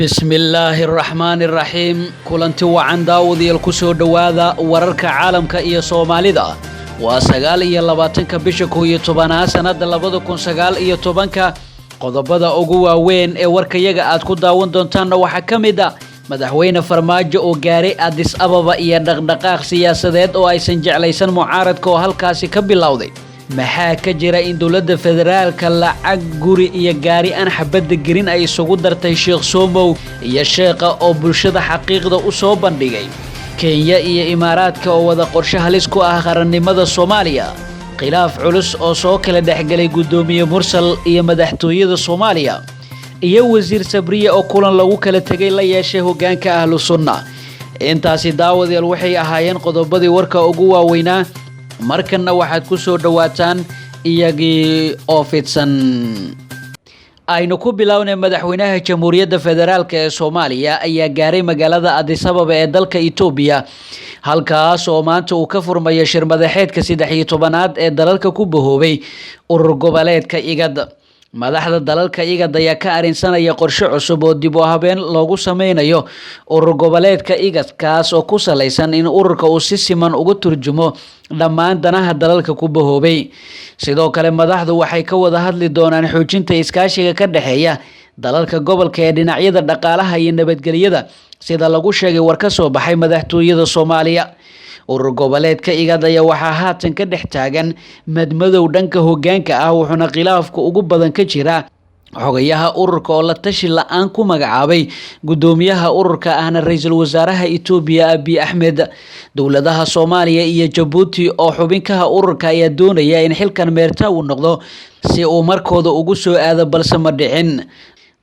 Bismillaahi raxmaani raxiim. Kulanti wacan, daawadayaal. Ku soo dhowaada wararka caalamka iyo Soomaalida. Waa 29-ka bisha 11aad, sanada 2019-ka. Qodobada ugu waaweyn ee warkayaga aad ku daawan doontaanna waxaa ka mid ah Madaxweyne Farmaajo oo gaaray Addis Ababa iyo dhaqdhaqaaq siyaasadeed oo aysan jeclaysan mucaaradka oo halkaasi ka bilowday. Maxaa ka jira in dowladda federaalka lacag, guri iyo gaari aan xabadda gelin ay isugu dartay Sheekh Somow iyo sheekha oo bulshada xaqiiqda u soo bandhigay? Kenya iyo Imaaraadka oo wada qorshe halis ku ah qarannimada Soomaaliya. Khilaaf culus oo soo kala dhexgelay Guddoomiye Mursal iyo madaxtooyada Soomaaliya. Iyo Wasiir Sabriye oo kulan lagu kala tegay la yeeshay hoggaanka Ahlu Sunna. Intaasi, daawadayaal, waxay ahaayeen qodobadii warka ugu waaweynaa. Markanna waxaad ku soo dhowaataan iyagii oo fidsan. Aynu ku bilownay. Madaxweynaha Jamhuuriyadda Federaalka ee Soomaaliya ayaa gaaray magaalada Addis Ababa ee dalka Itoobiya, halkaas oo maanta uu ka furmayo shir madaxeedka 13aad ee dalalka ku bahoobay urur goboleedka IGAD. Madaxda dalalka IGAD ayaa ka arinsanaya qorshe cusub oo dib u habeen loogu sameynayo urur goboleedka IGAD, kaas oo ku salaysan in ururka uu si siman uga turjumo dhammaan danaha dalalka ku bahoobay. Sidoo kale, madaxdu waxay ka wada hadli doonaan xoojinta iskaashiga ka dhexeeya dalalka gobolka ee dhinacyada dhaqaalaha iyo nabadgelyada, sida lagu sheegay war ka soo baxay madaxtooyada Soomaaliya. Urur goboleedka IGAD ayaa waxaa haatan ka dhex taagan madmadow dhanka hoggaanka ah, wuxuuna khilaafka ugu badan ka jira xogayaha ururka oo la tashi la-aan ku magacaabay guddoomiyaha ururka, ahna ra-iisul wasaaraha Itoobiya Abiy Axmed. Dowladaha Soomaaliya iyo Jabuuti oo xubinkaha ururka ayaa doonaya in xilkan meerta uu noqdo si uu markooda ugu soo aado, balse ma dhicin.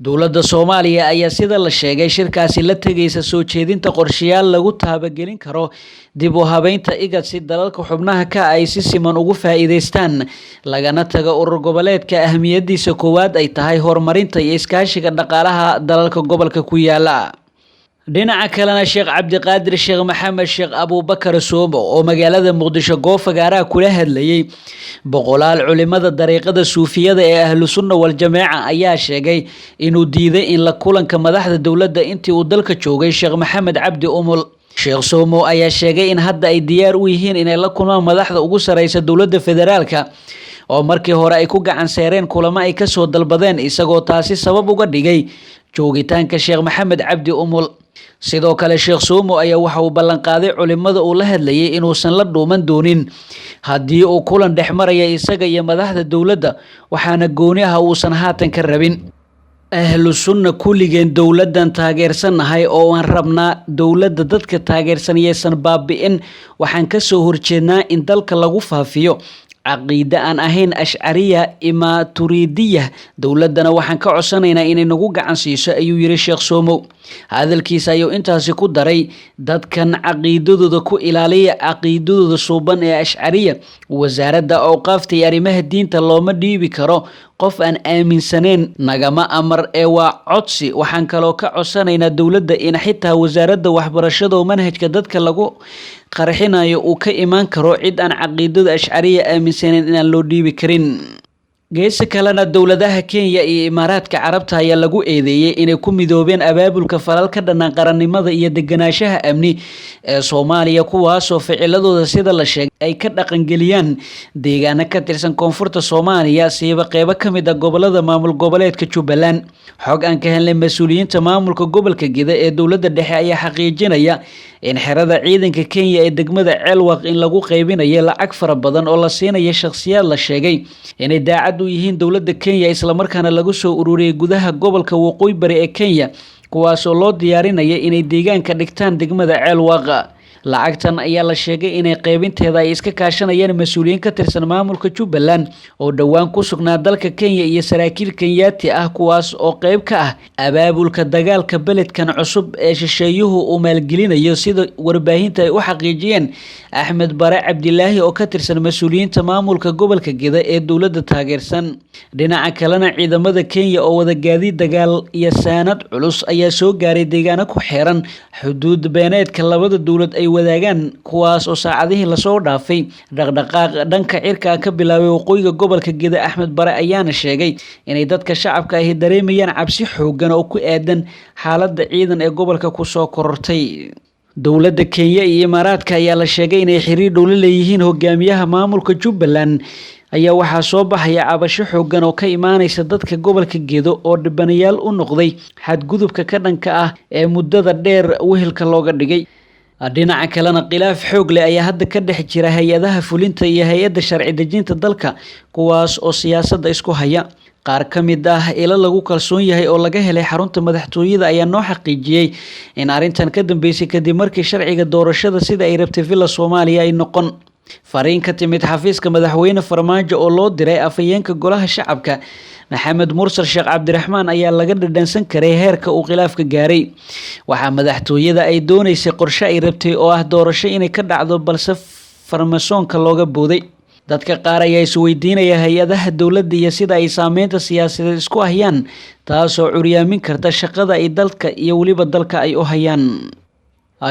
Dowladda Soomaaliya ayaa, sida la sheegay, shirkaasi la tegaysa soo jeedinta qorshayaal lagu taabagelin karo dib u habeynta IGAD, si dalalka xubnaha ka ay si siman ugu faa'iidaystaan, lagana tago urur goboleedka ahmiyadiisa koowaad ay tahay horumarinta iyo iskaashiga dhaqaalaha dalalka gobolka ku yaala. Dhinaca kalena, Sheekh Cabdiqaadir Sheekh Maxamed Sheekh Abuubakar Soomo oo magaalada Muqdisho goofagaaraha kula hadlayay boqolaal culimada dariiqada suufiyada ee Ahlu Sunna Waljamaaca ayaa sheegay inuu diiday in la kulanka madaxda dowladda intii uu dalka joogay Sheekh Maxamed Cabdi Umul. Sheekh Somo ayaa sheegay in hadda ay diyaar u yihiin inay la kulmaan madaxda ugu sareysa dowladda federaalka, oo markii hore ay ku gacan seereen kulamo ay kasoo dalbadeen, isagoo taasi sabab uga dhigay joogitaanka Sheekh Maxamed Cabdi Umul. Sidoo kale, Sheekh Somo ayaa waxa uu ballanqaaday culimada uu la hadlayay inuusan la dhuuman doonin haddii uu kulan dhex maraya isaga iyo madaxda dowladda, waxaana gooni ah uusan haatan ka rabin. Ahlu Sunna kulligeen dowladdan taageersannahay oo aan rabnaa dowladda dadka taageersan yaysan baabi'in. Waxaan kasoo horjeednaa in dalka lagu faafiyo caqiide aan ahayn Ashcariya Imaaturiidiya. Dowladdana waxaan ka codsanaynaa inay nagu gacan siiso, ayuu yiri Sheekh Somow. Hadalkiisa ayuu intaasi ku daray: "Dadkan caqiidadooda ku ilaaliya, caqiidadooda suuban ee Ashcariya. Wasaaradda Awqaafta iyo Arrimaha Diinta looma dhiibi karo qof aan aaminsaneyn. Nagama amar ee waa codsi. Waxaan kaloo ka codsanaynaa dowladda in xitaa wasaaradda waxbarashada oo manhajka dadka lagu qarxinayo uu ka imaan karo cid aan caqiidada Ashcariya aaminsaneyn inaan loo dhiibi karin." Geesi kalena, dowladaha Kenya iyo Imaaraadka Carabta ayaa lagu eedeeyey inay ku midoobeen abaabulka falal ka dhanaan qarannimada iyo deganaanshaha amni ee Soomaaliya, kuwaasoo ficiladooda, sida la sheegay, ay ka dhaqangeliyaan deegaano ka tirsan koonfurta Soomaaliya, siiba qeybo ka mid ah gobolada maamul goboleedka Jubbaland. Xog aan ka helnay mas-uuliyiinta maamulka gobolka Gida ee dowladda dhexe ayaa xaqiijinaya in xerada ciidanka Kenya ee degmada Ceelwaq in lagu qaybinayo lacag fara badan oo la siinayo shakhsiyaad la sheegay inay daacad u yihiin dowladda Kenya, islamarkaana lagu soo ururiyay gudaha gobolka Waqooyi Bari ee Kenya, kuwaasoo loo diyaarinaya inay deegaanka dhigtaan degmada Ceelwaq. Lacagtan ayaa la sheegay inay qaybinteeda ay iska kaashanayaan mas-uuliyiin ka tirsan maamulka Jubbaland oo dhowaan ku sugnaa dalka Kenya iyo saraakiil Kenyaati ah, kuwaas oo qeyb ka ah abaabulka dagaalka beledkan cusub ee shisheeyuhu uu maalgelinayo, sida warbaahinta ay u xaqiijiyeen Axmed Bare Cabdilaahi oo ka tirsan mas-uuliyiinta maamulka gobolka Gida ee dowladda taageersan. Dhinaca kalena, ciidamada Kenya oo wada gaadiid dagaal iyo saanad culus ayaa soo gaaray deegaano ku xeeran xuduud beeneedka labada dowlad ay wadaagaan, kuwaas oo saacadihii lasoo dhaafay dhaqdhaqaaq dhanka cirka ka bilaabay waqooyiga gobolka Gedo. Axmed Bare ayaana sheegay inay dadka shacabka ahi dareemayaan cabsi xoogan oo ku aadan xaaladda ciidan ee gobolka kusoo korortay. Dowladda Kenya iyo Imaaraadka ayaa la sheegay inay xiriir dhow la leeyihiin hogaamiyaha maamulka Jubbaland. Ayaa waxaa soo baxaya cabasho xoogan oo ka imaaneysa dadka gobolka Gedo oo dhibanayaal u noqday xadgudubka ka dhanka ah ee muddada dheer wehelka looga dhigay. Dhinaca kalena, khilaaf xoog leh ayaa hadda ka dhex jira hay-adaha fulinta iyo hay-adda sharci dejinta dalka, kuwaas oo siyaasadda isku haya. Qaar ka mid ah ilo lagu kalsoon yahay oo laga helay xarunta madaxtooyada ayaa noo xaqiijiyey in arrintan ka dambeysay kadib markii sharciga doorashada sida ay rabtay Villa Soomaaliya ay noqon. Fariin ka timid xafiiska madaxweyne Farmaajo oo loo diray afhayeenka golaha shacabka Maxamed Mursal Sheekh Cabdiraxmaan ayaa laga dhadhansan karay heerka uu khilaafka gaaray. Waxaa madaxtooyada ay dooneysay qorshe ay rabtay oo ah doorasho inay ka dhacdo, balse farmasoonka looga booday. Dadka qaar ayaa isweydiinaya hay-adaha dowladda iyo sida ay saameynta siyaasadeed isku hayaan, taasoo curyaamin karta shaqada ay dalka iyo weliba dalka ay u hayaan.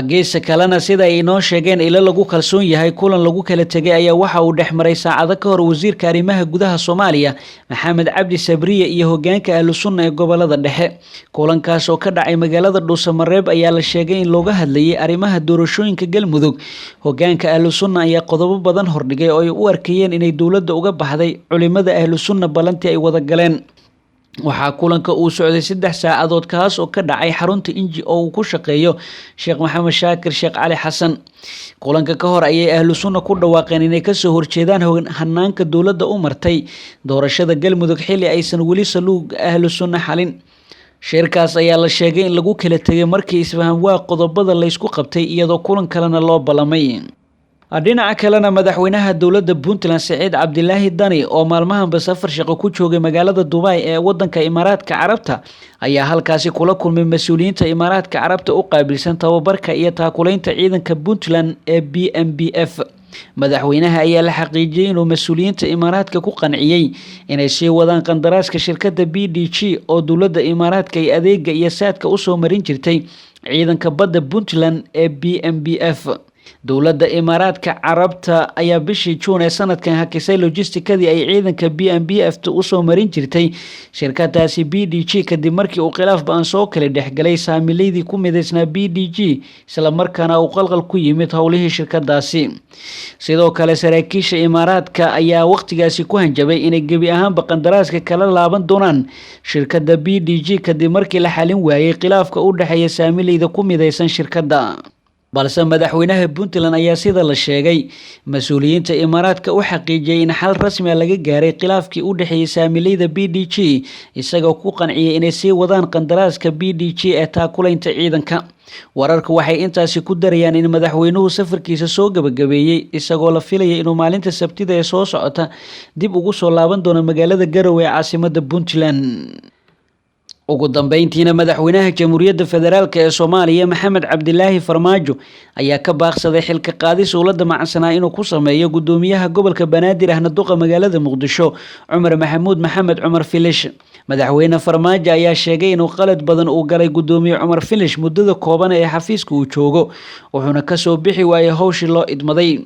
Geesa kalena, sida ay inoo sheegeen ilo lagu kalsoon yahay, kulan lagu kala tegay ayaa waxa uu dhexmaray saacado ka hor wasiirka arrimaha gudaha Soomaaliya Maxamed Cabdi Sabriye iyo hogaanka Ahlu Sunna ee gobolada dhexe. Kulankaas oo ka dhacay magaalada Dhuusamareeb ayaa la sheegay in looga hadlayay arrimaha doorashooyinka Galmudug. Hogaanka Ahlu Sunna ayaa qodobo badan hordhigay oo ay u arkayeen inay dowladda uga baxday culimada Ahlu Sunna ballantii ay wada galeen. Waxaa kulanka uu socday 3 saacadood, kaas oo ka dhacay xarunta Inji oo uu ku shaqeeyo Sheekh Maxamed Shaakir Sheekh Cali Xasan. Kulanka ka hor ayay Ahlu Sunna ku dhawaaqeen inay kasoo horjeedaan hanaanka dowladda u martay doorashada Galmudug, xilli aysan weli saluug Ahlu Sunna xalin. Shirkaas ayaa la sheegay in lagu kala tegay markii isfaham waa qodobada laysku qabtay, iyadoo kulan kalena loo ballamay. Dhinaca kalena, madaxweynaha dowladda Puntland Saciid Cabdilaahi Dani oo maalmahanba safar shaqo ku joogay magaalada Dubai ee wadanka Imaaraadka Carabta ayaa halkaasi kula kulmay mas-uuliyiinta Imaaraadka Carabta u qaabilsan tababarka iyo taakulaynta ciidanka Puntland ee BMBF. Madaxweynaha ayaa la xaqiijiyey inuu mas-uuliyiinta Imaaraadka ku qanciyey inay sii wadaan qandaraaska shirkadda BDG oo dowladda Imaaraadka ay adeega iyo saadka usoo marin jirtay ciidanka badda Puntland ee BMBF. Dowladda Imaaraadka Carabta ayaa bishii Juun ee sanadkan hakisay logistikadii ay ciidanka BMBF ta usoo marin jirtay shirkadaasi BDG, kadib markii uu khilaaf ba-an soo kala dhexgalay saamileydii ku midaysnaa BDG, islamarkaana uu qalqal ku yimid howlihii shirkadaasi. Sidoo kale, saraakiisha Imaaraadka ayaa waqtigaasi ku hanjabay inay gebi ahaanba qandaraaska kala laaban doonaan shirkadda BDG, kadib markii la xalin waayey khilaafka u dhexeeya saamileyda ku midaysan shirkadda. Balse madaxweynaha Puntland ayaa, sida la sheegay, mas-uuliyiinta Imaaraadka u xaqiijiyey in xal rasmi a laga gaaray khilaafkii u dhexeeyey saamileyda BDG, isagoo ku qanciyey inay sii wadaan qandaraaska BDG ee taakulaynta ciidanka. Wararku waxay intaasi ku darayaan in madaxweynuhu safarkiisa soo gabagabeeyey, isagoo la filaya inuu maalinta Sabtida ee soo socota dib ugu soo laaban doono magaalada Garowe ee caasimada Puntland. Ugu dambeyntiina, madaxweynaha Jamhuuriyadda Federaalk ee Soomaaliya Maxamed Cabdilaahi Farmaajo ayaa ka baaqsaday xilka qaadis uu la damacsanaa inuu ku sameeyo gudoomiyaha gobolka Banaadir ahna duqa magaalada Muqdisho Cumar Maxamuud Maxamed Cumar Filish. Madaxweyne Farmaajo ayaa sheegay inuu qalad badan uu galay gudoomiye Cumar Filish muddada kooban ee xafiiska uu joogo, wuxuuna kasoo bixi waayey howshii loo idmaday.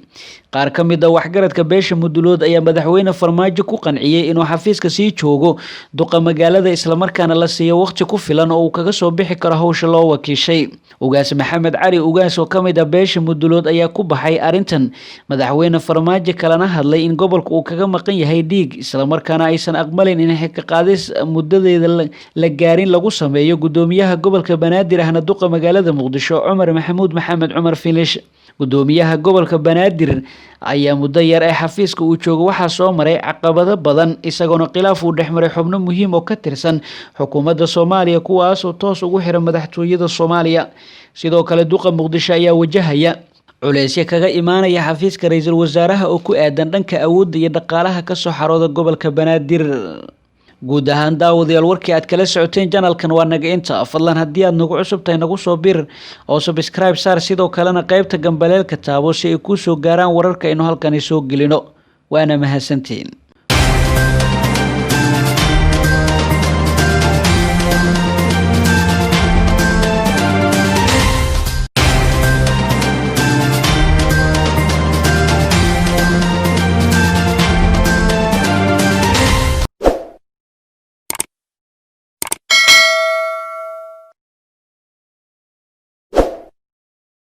Qaar ka mid a waxgaradka beesha Mudulood ayaa madaxweyne Farmaajo ku qanciyey inuu xafiiska sii joogo duqa magaalada, islamarkaana la siiyo waqti ku filan oo uu kaga soo bixi karo howsha loo wakiishay. Ugaas Maxamed Cali Ugaas oo ka mid ah beesha Mudulood ayaa ku baxay arrintan madaxweyne Farmaajo, kalena hadlay in gobolka uu kaga maqan yahay dhiig, islamarkaana aysan aqbalin in xilka qaadis muddadeeda la gaarin lagu sameeyo gudoomiyaha gobolka Banaadir ahna duqa magaalada Muqdisho Cumar Maxamuud Maxamed Cumar Filish. Gudoomiyaha gobolka Banaadir ayaa muddo yar ee xafiiska uu joogo waxaa soo maray caqabado badan, isagoona khilaaf uu dhexmaray xubno muhiim oo ka tirsan xukuumadda Soomaaliya, kuwaasoo toos ugu xiran madaxtooyada Soomaaliya. Sidoo kale, duqa Muqdisho ayaa wajahaya culeysyo kaga imaanaya xafiiska ra-iisul wasaaraha oo ku aadan dhanka awoodda iyo dhaqaalaha kasoo xarooda gobolka Banaadir. Guud ahaan, daawadayaal, warkii aad kala socoteen channelkan waa naga inta. Fadlan, haddii aad nagu cusub tahay, nagu soo bir oo subscribe saar, sidoo kalena qeybta gambaleelka taabo si ay kuu soo gaaraan wararka aynu halkani soo gelino. Waana mahadsantihiin.